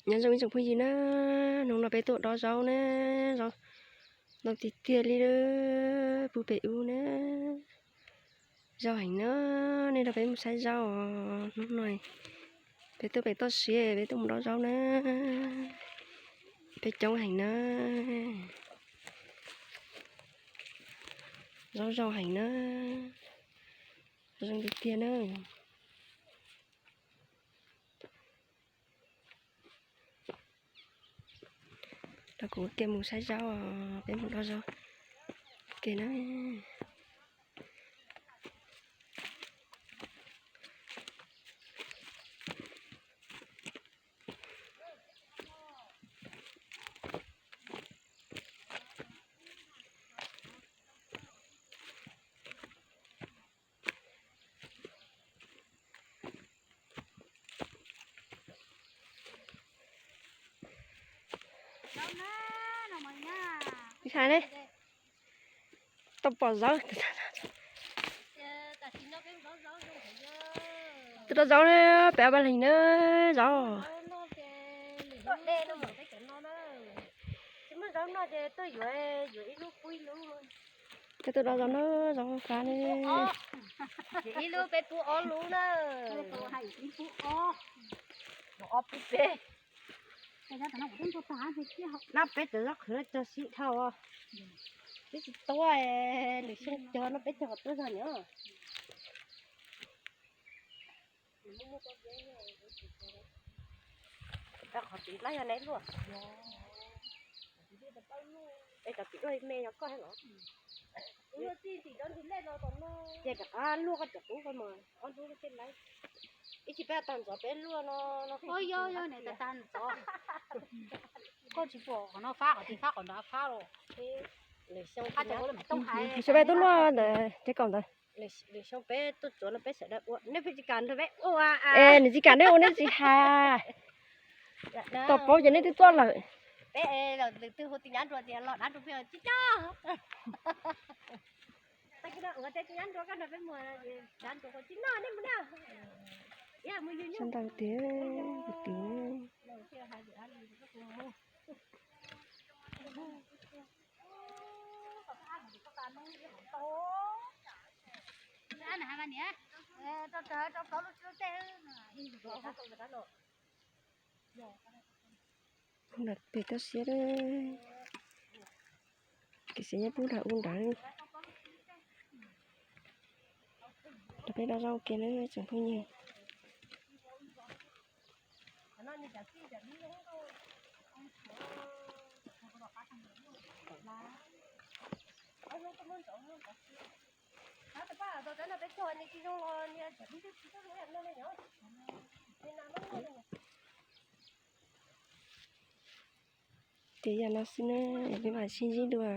Nyob zoo ib tsoom phooj ywg na, hnub no peb tuaj dob zaub na, zaub ntau tiag tiag li, puag pem ub na. Zoo heev na, nej nrog peb mus saib zaub os. Hnub no peb tuaj pem toj siab, peb tuaj mus dob zaub na. Peb coob heev na. Zaub zoo heev na, zoo tiag tiag na. Nrog kuv ua ke mus saib zaub, peb mus dob zaub ua ke na. Ntshai ne, tau pom zaub. Tuaj dob zaub na, peb ob peb leeg na, zaub. Peb tuaj dob zaub na, zaub fab ne. Ib lub peb pub ob lub na. Ob pub peb. Nab peb cov zaub qhwv no cog sib dhau, peb tsis tuaj, lwm xyoo cog no peb cog qhov tuaj zog nyob. Qhov tid lab yog neb luaj. Es cov tid luaj me yog koj thiab los? Ces rov qab luaj koj cov qub koj mas ob hnub koj thiaj laib. Ib chim peb tag ntxov peb luaj no. Yog yog ne, tag ntxov koj tsis pom qhov no fab, qhov tid fab, qhov nrad fab los. Lwm xyoo peb tuaj luaj ntawd ces kaum ntawd. Lwm xyoo peb tuaj tsuav no peb sawv daws ua, nej pheej tsis kam nrog peb ua. Es nws tsis kam nej ua nej tsis hais. Tau paub ces nej twb tuaj lawm. Peb lwm tus hu tus nyab nruas tias los dab nruas peb tsis coj. Tag kis no ua teb tus nyab nruas koj nrog peb mus, dab nruas tsis noj nej mus na. Ntau tiag, kwv tij. Peb nram pem toj siab, kev xav nyob pub nram ub nrad. Rau peb dob zaub ua ke na tsoom phooj ywg. Ces yam no xwb na, peb mam sib ntsib dua.